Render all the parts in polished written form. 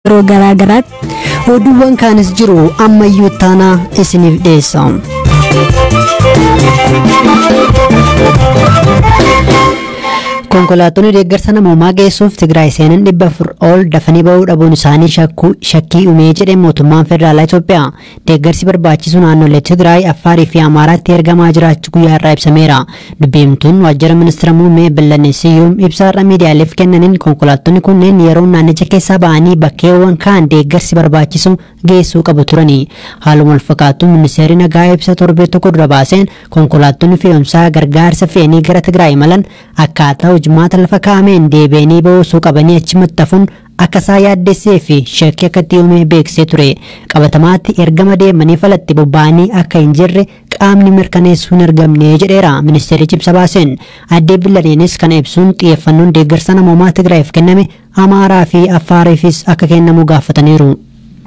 Yeroo garaa garaatti Oduuwwan kaanis jiru, ammayyuu taanaa isiniif dhiyeessa. Konkolaattonni deeggarsa namoomaa geessuuf Tigraay seenan 400 ol dafanii bahuu dhabuun isaanii shakkii uumee jedhe mootummaan federaalaa Itoophiyaa. Deeggarsi barbaachisu naannolee Tigraay, Affaarii fi Amaaraatti ergamaa jiraachuu guyyaa irraa ibsameera. Dubbiimtuun waajjira ministeera muummee Billanee Siyyuum ibsa har'a miidiyaaleef kennaniin, konkolaattonni kunneen yeroo naannicha keessaa ba'anii bakkeewwan kaan deeggarsi barbaachisu geessuu qabu turani. Haaluma wal fakkaatuun, ministeerri nagaa ibsa torbee tokko dura baaseen, konkolaattonni fe'umsaa gargaarsa fe'anii gara Tigraay imalan akkaataa hojmaata lafa kaa'ameen deebi'anii ba'uu qabanii achi maxxafuun akka isaa yaaddessee fi shakkii akka itti uume beeksisee ture. Qabatamaatti ergama deemanii falatti bobba'anii akka hin jirre qaamni mirkaneessuu hin argamne jedheera ministeerichi ibsa baaseen. Addee Billaneenis kana ibsuun, xiyyeeffannoon deeggarsa namoomaa Tigraayiif kenname Amaaraa fi Affaariifis akka kennamu gaafataniiru.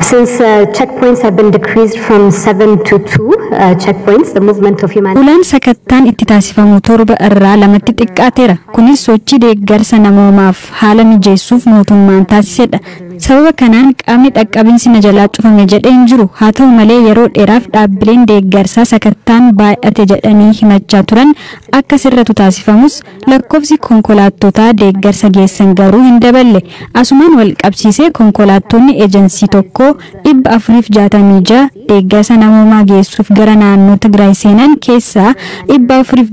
Since checkpoints have been decreased from 7 to 2 checkpoints, the movement of humanity. Ulaan sakattaan itti taasifamu 7 irraa 2tti xiqqaateera. Kunis sochii deeggarsa namoomaaf haala mijeessuuf mootummaan taasisedha. Sababa kanaan qaamni dhaqqabinsi na jalaa cufame jedhee hin jiru. Haa ta'u malee, yeroo dheeraaf dhaabbileen deeggarsaa sakattaan baay'ate jedhanii himachaa turan akka sirratu taasifamus, lakkoofsi konkolaattotaa deeggarsa geessan garuu hin daballe. Asumaan wal qabsiisee, konkolaattonni eejensii tokkoo 466 deeggarsa namoomaa geessuuf gara naannoo Tigraay seenan keessaa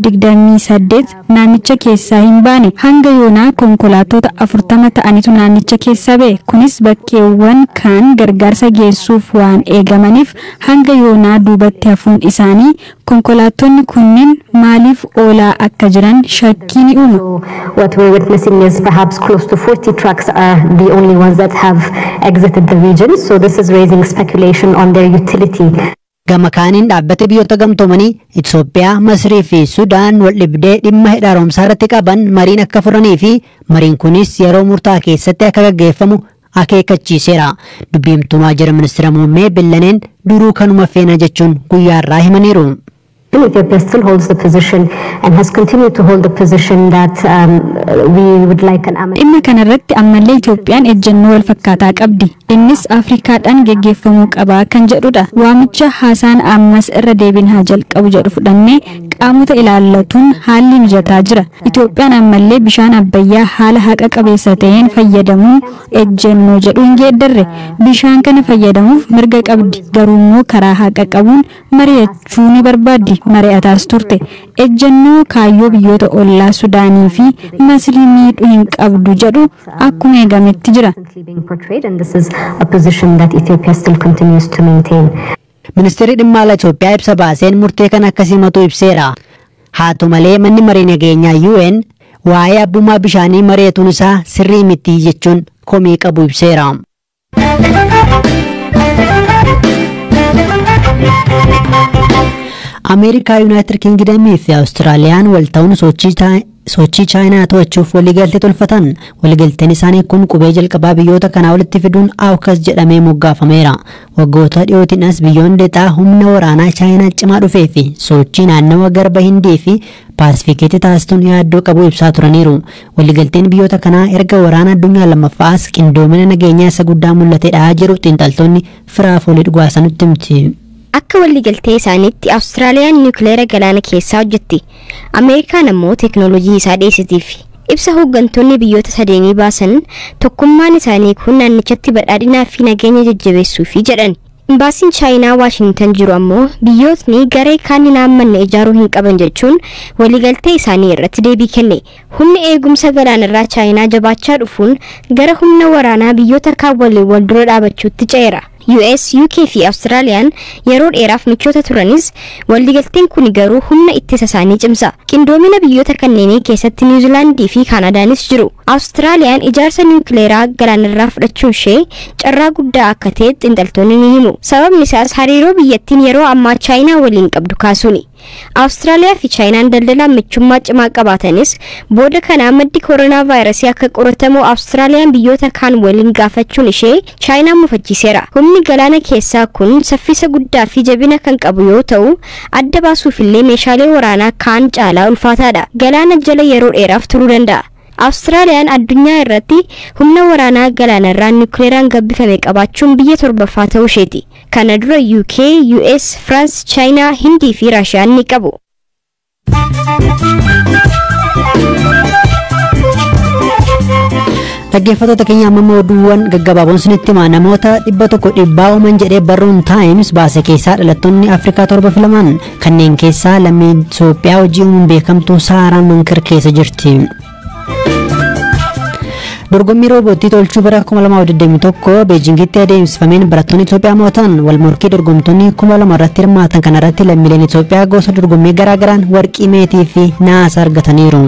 428 naannicha keessaa hin baane. Hanga yoonaa konkolaattota 40 ta'anitu naannicha keessa ba'e. Kunis bakkeewwan kaan gargaarsa geessuuf waan eegamaniif hanga yoonaa duubatti hafuun isaanii konkolaattonni kunneen maaliif oolaa akka jiran shakkii ni uuma. So what we're witnessing is perhaps close to 40 trucks are the only ones that have exited the region. So this is raising speculation on their utility. Gama kaaniin, dhaabbata biyyoota gamtoomanii Itoophiyaa, Masrii fi Sudaan wal dhibdee dhimma hidha haaromsaa irratti qaban mariin akka furanii fi mariin kunis yeroo murtaa'aa keessatti akka gaggeeffamu akeekkachiiseera. Dubbiimtuun waajjira ministeera muummee Billaneen duruu kanuma feena jechuun guyyaa irraa himaniiru. Ethiopia still holds the position and has continued to hold the position that we would like an amicable Dhimma kanarratti ammallee Itoophiyaan ejjennoo wal fakkaataa qabdi. Innis Afrikaadhaan geggeeffamuu qaba kan jedhudha. Waamicha haasaan ammas irra deebiin haa jalqabu jedhu fudhannee qaamota ilaallatuun haalli mijataa jira. Itoophiyaan ammallee bishaan Abbayyaa haala haqa qabeessa ta'een fayyadamuu ejjennoo jedhu hin geeddarre. Bishaan kana fayyadamuuf mirga qabdi. Garuu immoo karaa haqa qabuun mari'achuu ni barbaaddi. Mari'ataas turte. Ejjennoo kaayyoo biyyoota ollaa Sudaanii fi Masrii miidhuu hin qabdu jedhu akkuma eegametti jira. being portrayed, and this is a position that Ethiopia still continues to maintain. Ministeerri dhimma alaa Itoophiyaa ibsa baaseen murtee kana akka simatu ibseera. Haa ta'u malee, manni marii nageenyaa UN waa'ee abbummaa bishaanii mari'atuun isaa sirrii miti jechuun komii qabu ibseera. Ameerikaa, Yuunaayitid Kingidamii fi Awustiraaliyaan wal ta'uun sochii Chaayinaa to'achuuf waliigaltee tolfatan. Waliigalteen isaanii kun qubee jalqabaa biyyoota kanaa walitti fiduun AUKUS jedhamee moggaafameera. Waggoota dhiyootiin as biyyoonni lixaa humna waraanaa Chaayinaa cimaa dhufee fi sochii naannawa garba Hindii fi Paasifikiitti taasisuun yaaddoo qabu ibsaa turaniiru. Waliigalteen biyyoota kanaa erga waraana addunyaa lammaffaas qindoomina nageenyaa isa guddaa mul'atedha jedhu xiinxaltoonni. Firaafoolii dhugaasanutti himti. Akka waliigaltee isaaniitti, Awustiraaliyaan niwukileera galaana keessaa hojjetti. Ameerikaan ammoo teeknooloojii isaa dhiyeessitiif. Ibsa hooggantoonni biyyoota sadeenii baasan, tokkummaan isaanii kun naannichatti badhaadhinaa fi nageenya jajjabeessuufi jedhan. Imbaasiin Chaayinaa Waashintan jiru ammoo biyyootni garee kaan hin haammanne ijaaruu hin qaban jechuun waliigaltee isaanii irratti deebii kenne. Humni eegumsa galaanarraa Chaayinaa jabaachaa dhufuun gara humna waraanaa biyyoota kaan waliin wal dura dhaabachuutti ce'eera. US, UK fi Awustiraaliyaan yeroo dheeraaf michoota turanis, waliigalteen kun garuu humna ittisa isaanii cimsa. Qindoomina biyyoota kanneenii keessatti Niwuzilaandii fi Kaanaadaanis jiru. Awustiraaliyaan ijaarsa niwukileeraa galaanarraa fudhachuun ishee carraa guddaa akka ta'e xiinxaltoonni ni himu. Sababni isaas hariiroo biyyattiin yeroo ammaa Chaayinaa waliin qabdu kaasuuni. Awustiraaliyaa fi Chaayinaan daldalaan michummaa cimaa qabaatanis, booda kana maddi koronaa vaayirasii akka qoratamu Awustiraaliyaan biyyoota kaan waliin gaafachuun ishee Chaayinaa mufachiiseera. Humni galaana keessaa kun saffisa guddaa fi jabina kan qabu yoo ta'u, adda baasuufillee meeshaalee waraanaa kaan caalaa ulfaataadha. Galaana jala yeroo dheeraaf turuu danda'a. Awustiraaliyaan addunyaa irratti humna waraanaa galaanarraa niwukileeraan gabbifame qabaachuun biyya torbaffaa ta'uu isheeti. Kana dura UK, US, France, China, Hindii fi Raashiyaan ni qabu. Dhaggeeffattoota keenya, amma oduuwwan gaggabaaboon sinitti hima. Namoota 100 dhibbaa uuman jedhee barruun Times baase keessaa dhalattoonni Afrikaa 7 filaman. Kanneen keessaa lammiin Itoophiyaa hojii uumuun beekamtuu Saaraa Mankir keessa jirti. Dorgommii roobootii tolchuu bara 2021 Beejingitti adeemsifameen barattoonni Itoophiyaa mo'atan. Wal morkii dorgomtoonni 2000 irratti hirmaatan kanarratti lammiileen Itoophiyaa gosa dorgommii garaagaraan warqii, meetii fi naasa argataniiru.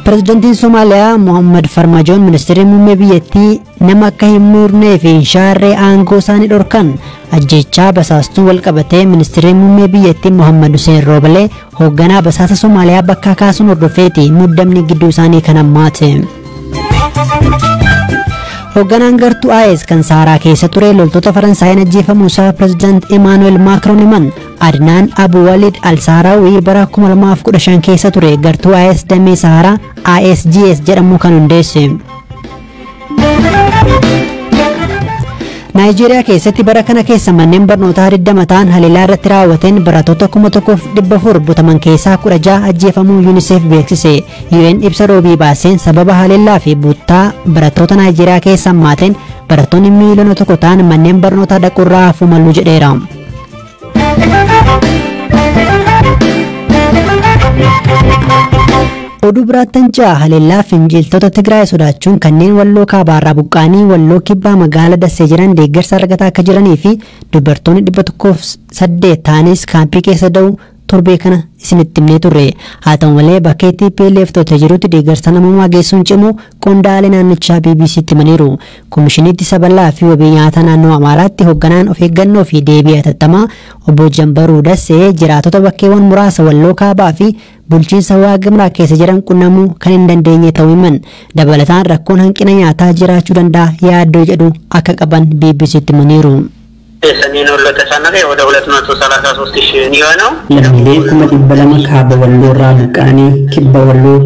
Pireezidantiin Somaaliyaa Mohammad Farmaajoon ministeerri muummee biyyattii nama akka hin murnee fi hin shaarree aangoo isaanii dhorkan. Ajjechaa basaastuu wal qabatee ministeerri muummee biyyattii Mohammad Hussein Roobalee hoogganaa basaasa Somaaliyaa bakka kaasuun hordofeeti muddamni gidduu isaanii kan hammaate. Hoogganaan gartuu IS kan Saaraa keessa ture loltoota Faransaayeen ajjeefamuu isaa Pireezidaant Emaanuel Maakroon himan. Adnaan Abu Walid Al-Saaraawii bara 2015 keessa ture gartuu IS damee Saaraa ISGS jedhamu kan hundeesse. Naayijeeriyaa keessatti bara kana keessa manneen barnootaa 20 ta'an haleellaa irratti raawwateen barattoota 1400 butaman keessaa 16 ajjeefamuu UNICEF beeksise. UN ibsa roobii baaseen sababa haleellaa fi buttaa barattoota Naayijeeriyaa keessa hammaateen barattoonni 1 miiliyoona ta'an manneen barnootaa dhaquurraa hafuu malu jedheera. Oduu biraattan ja'a. Haleellaa finciltoota Tigraay sodaachuun kanneen Walloo kaabaarraa buqqaanii Walloo kibbaa magaalaa Dassee jiran deeggarsa argataa akka jiranii fi dubartoonni 108 ta'anis kaampii keessa da'u torbee kana isinitti himnee turre. Haa ta'u malee, bakka TPLF to'atee jirutti deeggarsa namummaa geessuun cimu qondaalee naannichaa BBCtti himaniiru. Komishinii Ittisa Balaa fi Wabii Nyaataa naannoo Amaaraatti hoogganaan of eeggannoo fi deebii hatattamaa obbo Jambaruu Dassee jiraatota bakkeewwan muraasa Walloo kaabaa fi bulchiinsa Waaqimraa keessa jiran qunnamuu kan hin dandeenye ta'uu himan. Dabalataan rakkoon hanqina nyaataa jiraachuu danda'a yaaddoo jedhu akka qaban BBCtti himaniiru. የሰሜን ወሎ ተፈናቃይ ወደ 233 ሺህ የሚሆነው Lammiilee 200,000 kaaba Walloorraa buqqa'anii kibba Walloo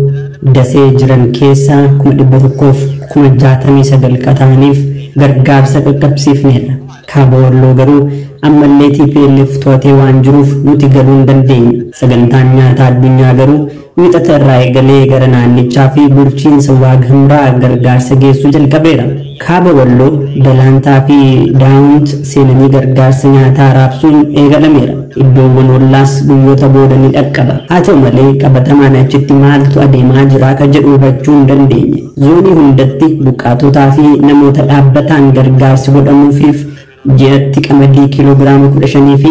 Dasee jiran keessaa 169,000 ta'aniif gargaarsa qaqqabsiifneerra. Kaaba Walloo garuu ammallee TPLF to'atee waan jiruuf nuti galuu hin dandeenye. Sagantaan nyaataa addunyaa garuu Wixata irraa eegalee gara naannichaa fi bulchiinsa Waag Himraa gargaarsa geessuu jalqabeera. Kaaba Walloo Dalaantaa fi Daawunt seenanii gargaarsa nyaataa raabsuun eegalameera. Iddoowwan ollaas guyyoota booda ni dhaqqaba. Haa ta'u malee, qabatamaan achitti maaltu adeemaa jira ka jedhu hubachuu hin dandeenye. Zoonii hundatti buqqaatotaa fi namoota dhaabbataan gargaarsi godhamuufiif ji'atti qamadii kiiloogiraama 15 fi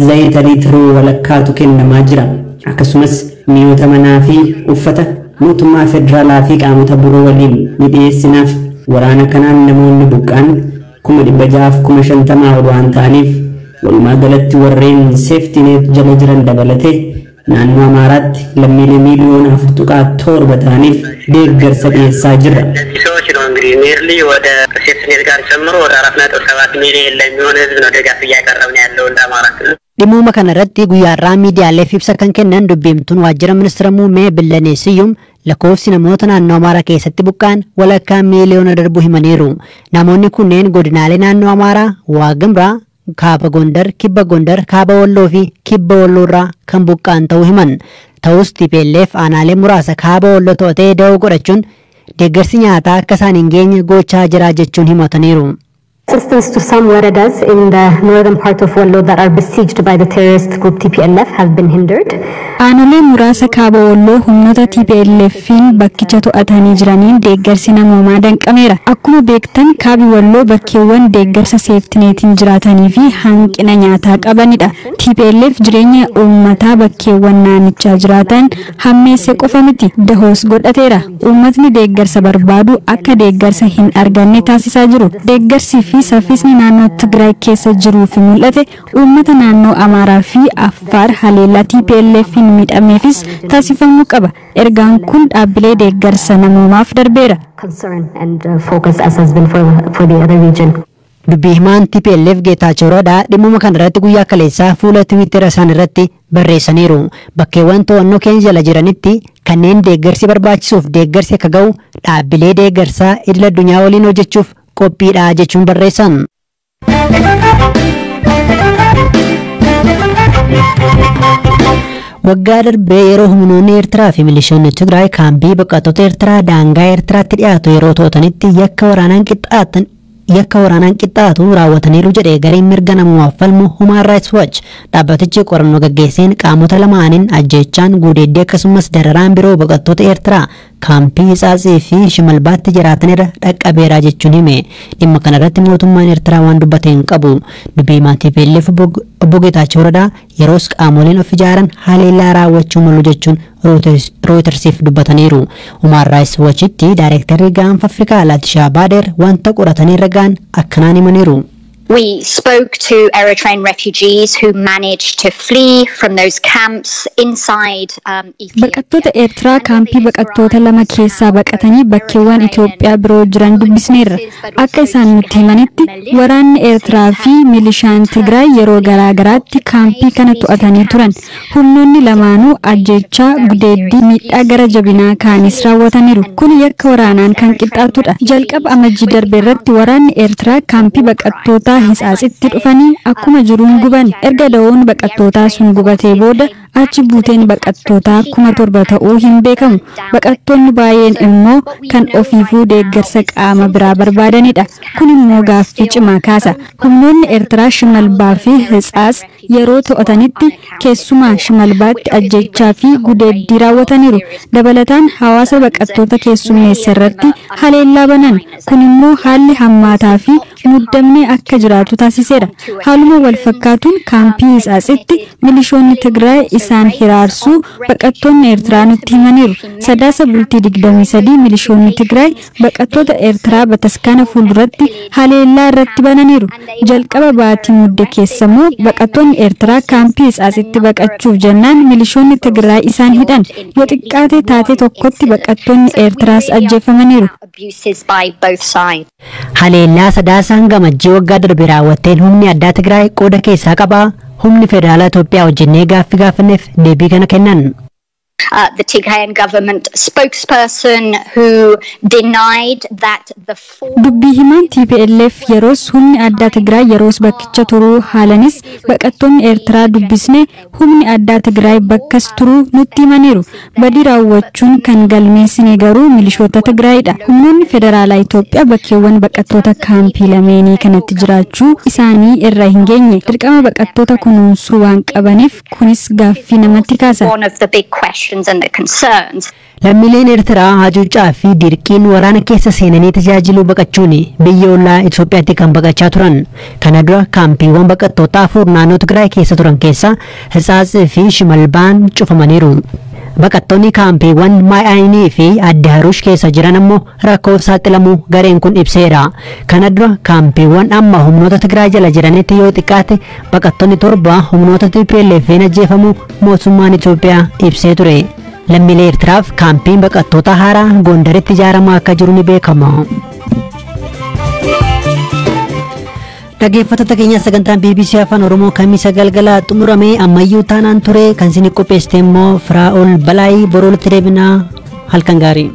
zayita liitiroo walakkaatu kennamaa jira. Akkasumas mi'oota manaa fi uffata mootummaa federaalaa fi qaamota biroo waliin ni dhiyeessinaaf. Waraana kanaan namoonni buqqaan 650,000 ol waan ta'aniif, walumaa galatti warreen safety net jala jiran dabalatee naannoo Amaaraatti lammiilee 4.7 miiliyoona ta'aniif deeggarsa dhiyeessaa jirra. እነዚህ ሰዎች ነው እንግዲህ nearly ወደ safety net ጋር ጨምሮ ወደ 4.7 ሚሊዮን ለሚሆን ህዝብ ነው ድጋፍ እያቀረብን ያለው እንደ አማራ ክልል። Dhimmooma kana irratti guyyaarraa miidiyaaleef ibsa kan kennan dubbiimtuun waajjira ministeera muummee Billanee Siyyum lakkoofsi namoota naannoo Amaaraa keessatti buqqa'an walakkaa miiliyoona darbuu himaniiru. Namoonni kunneen godinaalee naannoo Amaaraa, Waagimraa, Kaaba Gondar, Kibba Gondar, Kaaba Walloo fi Kibba Walloo irraa kan buqqa'an ta'uu himan. Ta'us TPLF aanaalee muraasa Kaaba Walloo to'atee da'oo godhachuun deeggarsi nyaataa akka isaan hin geenye gochaa jira jechuun himataniiru. Assistance to some weredas in the northern part of Wollo that are besieged by the terrorist group TPLF have been hindered. Aanolee muraasa kaaba Walloo humnoota TPLF'n bakkicha to'atanii jiraniin deeggarsi namoomaa danqameera. Akkuma beektan, kaabi Walloo bakkeewwan deeggarsa safety netiin jiraatanii fi hanqina nyaataa qabanidha. TPLF jireenya uummataa bakkeewwan naannichaa jiraatan hammeesse qofa miti, dahoos godhateera. Uummatni deeggarsa barbaadu akka deeggarsa hin arganne taasisaa jiru. Deeggarsi fi saffisni naannoo Tigraay keessa jiruu fi mul'ate uummata naannoo Amaaraa fi Affaar haleellaa TPLF'n miidhameefis taasifamuu qaba. Ergaan kun dhaabbilee deeggarsa namoomaaf darbeera. Concern and focus as has been for the other region. Dubbii himaan TPLF Geetaachoo Radaa dhimmuma kana irratti guyyaa kaleessaa fuula Tiwiitera isaan irratti barreessaniiru. Bakkeewwan to'annoo keenya jala jiranitti kanneen deeggarsi barbaachisuuf deeggarsi akka ga'u dhaabbilee deeggarsaa idil addunyaa waliin hojjechuuf qophiidha jechuun barreessan. Waggaa darbee yeroo humnoonni Eertiraa fi milishoonni Tigraay kaampii baqattoota Eertiraa daangaa Eertiraatti dhiyaatu yeroo to'atanitti yakka waraanaan qixxaatu raawwataniiru jedhe gareen mirga namummaaf falmu Human Rights Watch. Dhaabbatichi qorannoo gaggeesseen qaamota lamaaniin ajjeechaan, gudeeddii akkasumas dararaan biroo baqattoota Eertiraa kaampii Hitsaatsii fi Shimalbaatti jiraatanirra dhaqqabeera jechuun hime. Dhimma kanarratti mootummaan Eertiraa waan dubbate hin qabu. Dubbii himaan TPLF obbo Geetaachoo Radaa yeroos qaamoleen of ijaaran haleellaa raawwachuu malu jechuun Rooyitersiif dubbataniiru. Human Rights Watchitti daayirektarri Gaanfa Afrikaa Laatishaa Baader wanta qoratanii ragaan akkanaan himaniiru. We spoke to Eritrean refugees who managed to flee from those camps inside Ethiopia. Baqattoota Eertiraa kaampii baqattoota lama keessaa baqatanii bakkeewwan Itoophiyaa biroo jiran dubbisneerra. Akka isaan nutti himanitti, waraanni Eertiraa fi milishaan Tigraay yeroo garaa garaatti kaampii kana to'atanii turan. Humnoonni lamaanuu ajjeechaa, gudeeddii, miidhaa gara jabinaa kaanis raawwataniiru. Kun yakka waraanaan kan qixxaatudha. Jalqaba Amajjii darbe irratti waraanni Eertiraa kaampii baqattootaa Hitsaatsitti dhufanii akkuma jiruun guban. Erga da'oon baqattootaa sun gubatee booda achi buuteen baqattootaa 7,000 ta'uu hin beekamu. Baqattoonni baay'een immoo kan ofiifuu deeggarsa qaama biraa barbaadanidha. Kun immoo gaaffii cimaa kaasa. Humnoonni Eertiraa Shimalbaa fi Hitsaats yeroo to'atanitti keessumaa Shimalbaatti ajjechaa fi gudeeddii raawwataniiru. Dabalataan hawaasa baqattoota keessummeessa irratti haleellaa banan. Kun immoo haalli hammaataa fi muddamni akka jiraatu taasiseera. Haaluma wal fakkaatuun kaampii Hitsaatsitti milishoonni Tigraay isaan hiraarsuu baqattoonni Eertiraa nutti himaniiru. Sadaasa bultii 23 milishoonni Tigraay baqattoota Eertiraa bataskaana fuulduratti haleellaa irratti bananiiru. Jalqaba baatii Mudde keessa immoo baqattoonni Eertiraa kaampii Hitsaatsitti baqachuuf jennaan milishoonni Tigraay isaan hidhan. Yoo xiqqaate taatee tokkotti baqattoonni Eertiraas ajjeefamaniiru. Abuses by both sides. Haleellaa Sadaasa hanga Amajjii waggaa darbe raawwatteen humni addaa Tigraay qooda keessaa qabaa? Humni federaalaa Itoophiyaa hojjennee gaaffii gaafanneef deebii kana kennan. The Tigrayan government spokesperson who denied that the four Dubbii himaan TPLF yeroos humni addaa Tigraay yeroos bakkicha turuu haalanis, baqattoonni Eertiraa dubbisne humni addaa Tigraay bakkas turuu nutti himaniiru. Badii raawwachuun kan galmeessine garuu milishoota Tigraayidha. Humnoonni federaalaa Itoophiyaa bakkeewwan baqattoota kaampii lameenii kanatti jiraachuu isaanii irra hin geenye. Dirqama baqattoota kunuunsuu waan qabaniif kunis gaaffii namatti kaasa. One of the big questions and the concerns. Lammiileen Eertiraa hacuuccaa fi dirqiin waraana keessa seenanii tajaajiluu baqachuun biyya ollaa Itoophiyaatti kan baqachaa turan. Kana dura kaampiiwwan baqattoota afur naannoo Tigraay keessa turan keessaa Hitsaatsii fi Shimalbaan cufamaniiru. Baqattoonni kaampiiwwan Maay'aayinii fi Addi Haruush keessa jiran ammoo rakkoof saaxilamuu gareen kun ibseera. Kana dura kaampiiwwan amma humnoota Tigraay jala jiranitti yoo xiqqaate baqattoonni torba humnoota TPLF'n ajjeefamuu mootummaan Itoophiyaa ibsee ture. Lammiilee Eertiraaf kaampiin baqattoota haaraa Gondaritti ijaaramaa akka jiru ni beekama. Dhaggeeffattoota keenya, sagantaan BBC Afaan Oromoo Kamisa galgala xumurame. Ammayyuu taanaan ture kan isin qopheessite immoo Firaa'ol Balaayii. Boroo walitti deebinaa, halkan gaarii.